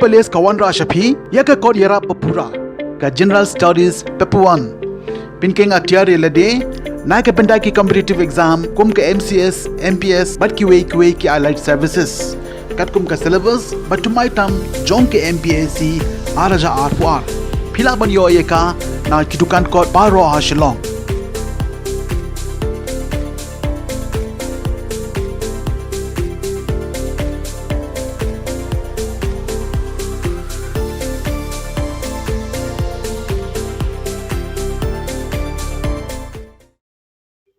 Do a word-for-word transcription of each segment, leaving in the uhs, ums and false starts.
Palace ka wanrah sha phi ïa ka kot ïarap ba pura, ka General Studies Paper one. Pynkheiñ atiar ïa lade na ka bynta ki competitive exam kum ka M C S, M P S bad kiwei kiwei ki allied services. Katkum ka syllabus ba thymmai tam jong ka M P S C ar hajar arphew ar. Phi lah ban ïoh ïa ka na ki dukan kot baroh ha Shillong.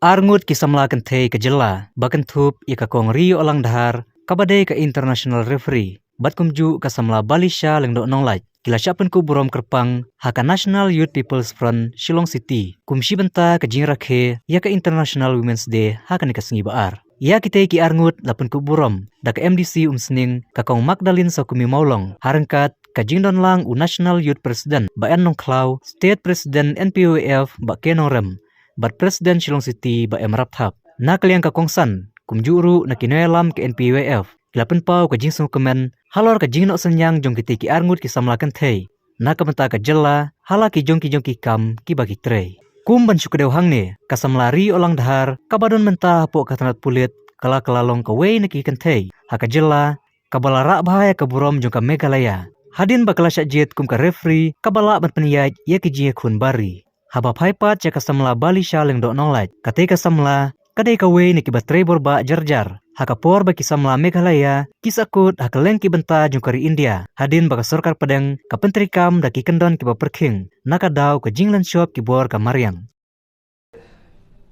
Arngut ki samla kynthei ka jylla ba kynthup ïa ka Kong Ri Ïohlang Dhar, kaba dei ka international referee, bad kumjuh ka samla Balisha Lyngdoh Nonglait, ki la shah pynkup burom kyrpang ha ka National Youth People's Front Shillong City kum shi bynta ka jingrakhe ïa ka International Women's Day ha kane ka sngi ba ar. Ïa kitei ki arngut la pynkup burom da ka M D C Umsning, ka Kong Magdalene Sawkmie Mawlong, ha ryngkat ka jingdon lang u National Youth President Bah N Nongkhlaw, State President N P Y F Bah K Nongrem, bad President Shillong City Bah M Rapthap. Na ka liang ka kongsan, kumjuh ruh na ki nongïalam ka N P Y F, ki la pynpaw ka jingsngewkmen halor ka jingnoh synñiang jong kitei ki arngut ki samla kynthei na ka bynta ka jylla ha la ki jong ki jong ki kam kiba ki trei. Kum ban shu kdew hangne, ka samla Ri Ïohlang Dhar kaba don mynta hapoh ka tnat pulit ka la ka la long kawei na ki kynthei ha ka jylla kaba la rah bha ïa ka burom jong ka Meghalaya hadien ba ka la shah jied kum ka referee kaba lah ban pynïaid ïa ki jingïakhun bar ri. Haba phai pat sha ka samla Balisha Lyngdoh Nonglait, katei ka samla ka dei kawei na kiba trei bor bah jar jar ha ka por ba ki samla Meghalaya ki sahkut ha kylleng ki bynta jong ka ri India, hadien ba ka sorkar pdeng ka pyntreikam da ki kyndon kiba pyrkhing na ka daw ka jinglynshop ki bor ka mariang.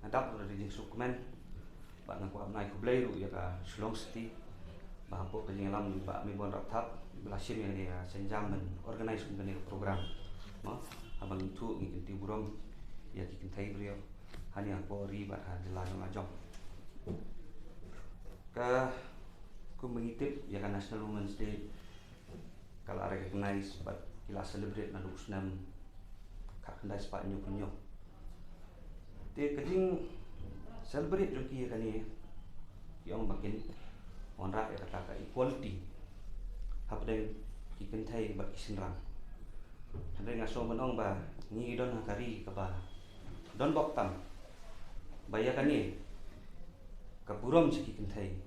Nga dap ruh da ka jingsngewkmen bad nga kwah ban ai khublei ruh ïa ka Shillong City, ba hapoh ka jingïalam Bah Mebon Rapthap, ba la shim ïa kane ka sienjam ban organise kum kane ka program. Mo, haba ngi ithuh ngi kyntiew burom ïa ki kynthei briew hangne ha ka ri bad ha jylla jong la jong. Ka, kum ba ngi tip, ïa ka National Women's Day ka la recognize bad ki la celebrate naduh u snem khatkhyndai spah hynñiewphew hynñiew. Te ka jing celebrate jong ki ïa kane, ki ong ba kin wanrah ïa kata ka equality hapdeng ki kynthei bad ki shynrang. Hynrei nga sngew ban ong ba ngi don ha ka ri kaba don bok tam, ba ïa kane ka burom sha ki kynthei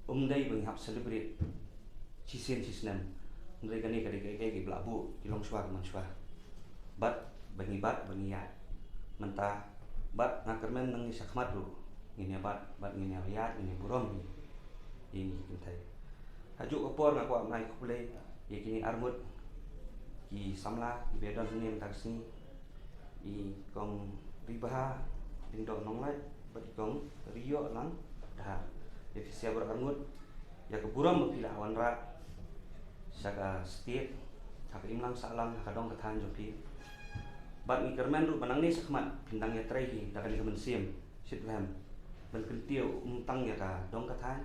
um dei ba ngi hap celebrate shisien shisnem. Hynrei kane ka dei kaei kaei ba la buh, ki long shuwa ki man shuwa. Bad ba ngi bat, ba ngi ïaid mynta, bad nga kyrmen nangne shakhmat ruh ngin ïa bat, bad ngin ïa ïaid, ngin ïa burom ïa ngi ki kynthei. Hajuh ka por nga kwah ban ai khublei ïa kine arngut ki samla kiba don hangne mynta ka sngi, i Kong Ribha Lyngdoh Nonglait bad i Kong Ri Ïohlang Dhar. Ïa phi sha baroh arngut, ïa ka burom ba phi la wanrah sha ka state, ha ka imlang sahlang, ha ka dong ka thaiñ jong phi. Bad ngi kyrmen ruh ba nangne shakhmat phin dang ïatrei hi da kane ka mynsiem shitrhem, ban kyntiew ym tang ïa ka dong ka thaiñ,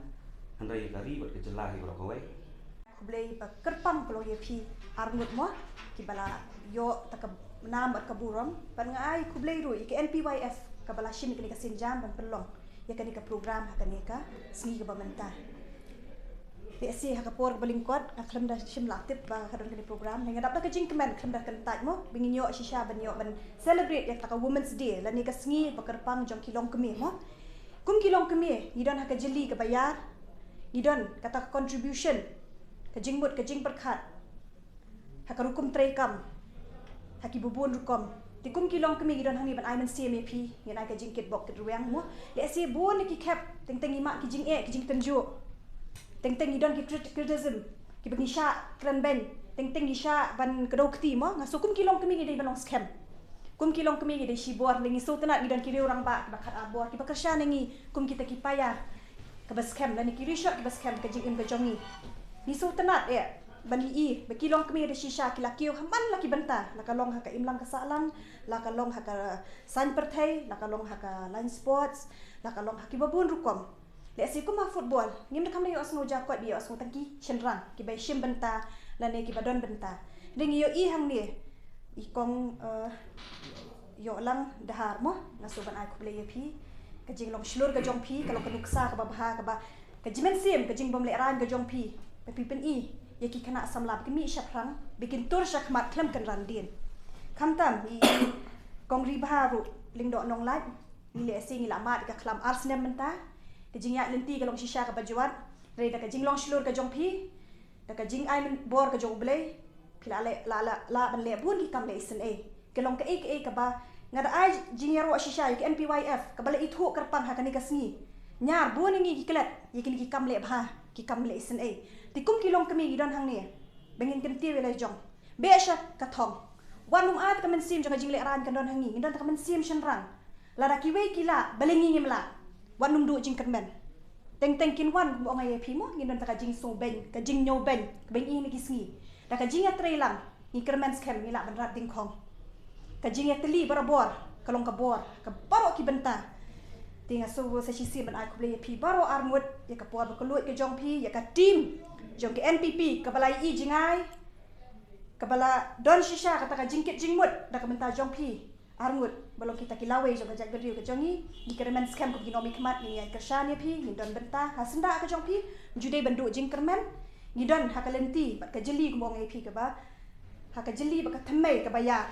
hynrei ïa ka ri bad ka jylla hi baroh kawei. Khublei ba kyrpang ka long ïa phi arngut mo, kiba la ïoh ta ka nam bad ka burom. Bad nga ai khublei ruh ïa ka N P Y F kaba la shim ïa kane ka sienjam ban pynlong ïa kane ka program ha kane ka sngi kaba mynta. Lehse ha ka por kaba lyngkot nga khlem da shim lah tip ba ka don kane program. Nga dap da ka jingkmen khlem da kyntait mo, ba ngin ïoh shisha ban ïoh ban celebrate ïa kata ka Women's Day lane ka sngi ba kyrpang jong ki longkmie mo. Kum ki longkmie ngi don ha ka jylli kaba ïar, ngi don kata ka contribution, ka jingmut, ka jingpyrkhat ha ka rukom treikam, ha kiba bun rukom. Te kum ki longkmie ngi don hangne ban ai mynsiem ïa phi, ngin ai ka jingkitbok kitrwiang mo. Lehse bun na ki khep teng teng ngi mad ki jingeh, ki jingtynjuh. Teng teng ngi don ki crit-, criticism, kiba ngi shah kren beiñ, teng teng ngi shah ban kdew kti mo. Nga sngew kum ki longkmie ngi dei ban long skhem. Kum ki longkmie ngi dei shibor, ngi sngewtynnat ngi don ki riew rangbah kiba khat ar bor, kiba kyrshan ïa ngi kum kita ki paia kaba skhem lane ki rishot kiba skhem ka jingim ka jong ngi. Ngi sngewtynnat eh ban ïohi ba ki longkmie da shisha ki la kiew ha man la ki bynta, la ka long ha ka imlang ka sahlang, la ka long ha ka saiñ pyrthei, la ka long ha ka line sports, la ka long ha kiba bun rukom. Lehse kum ha football, ngim da kham da ïohsngew ja koit, ba ïohsngew tang ki shynrang kiba shim bynta lane kiba don bynta. Hynrei ngi ïohi hangne i Kong, eh, Ïohlang Dhar mo, nga sngew ban ai khublei ïa phi. Ka jinglong shlur ka jong phi ka long ka nuksa kaba bha, kaba, ka jingmynsiem, ka jingbymlehrain ka jong phi, ba phi pyni ïa ki khynnah samla ba kin mih shaphrang, ba kin tur shakhmat khlem kynran dien. Khamtam i Kong Ribha ruh Lyngdoh Nonglait, ngi leh sngi ngi la mad ka khlam ar snem mynta. Ka jingïaid lynti ka long shisha kaba jwat, hynrei da ka jinglong shlur ka jong phi, da ka jingai bor ka jong U Blei, phi la leh, la, la, la ban leh bun ki kam leh isynei. Ka long kaei kaei kaba nga da ai jingïaroh shisha ïa ka N P Y F kaba la ithuh kyrpang ha kane ka sngi. Ñiar bun ngi ki klet ïa kine ki kam leh bha, ki kam leh isynei. Te kum ki longkmie ngi don hangne ba ngin kyntiew ïa la jong. Beh sha ka thong. Wat nym ai ta ka mynsiem jong ka jingleh rain kan don ha ngi, ngin don ta ka mynsiem shynrang. Lada kiwei ki lah, balei ngi ngim lah? Wat nym duh jingkyrmen. Teng teng kin wan, kumba ong ïa phi mo, ngin don ta ka jingsngewbeiñ, ka jingñiewbeiñ kaba ngi ïohi na ki sngi. Da ka jingïatreilang, ngi kyrmen skhem ngi lah ban rat dyngkhong. Ka jingïatylli barabor ka long ka bor ha baroh ki bynta. Te nga sngewbha sa shisien ban ai khublei ïa phi baroh arngut ïa ka por ba kylluid ka jong phi, ïa ka team jong ka N P P kaba la ïohi jingai, kaba la don shisha kata ka jingkit jingmut da ka bynta jong phi arngut ba long kita ki lawei jong ka jaitbynriew ka jong ngi. Ngi kyrmen skhem kum ki nongmihkhmat, ngi ïai kyrshan ïa phi, ngin don bynta ha syndah ka jong phi. Ym ju dei ban duh jingkyrmen, ngi don ha ka lynti bad ka jylli, kumba ong ïa phi, kaba ha ka jylli bad ka thymmei kaba ïar.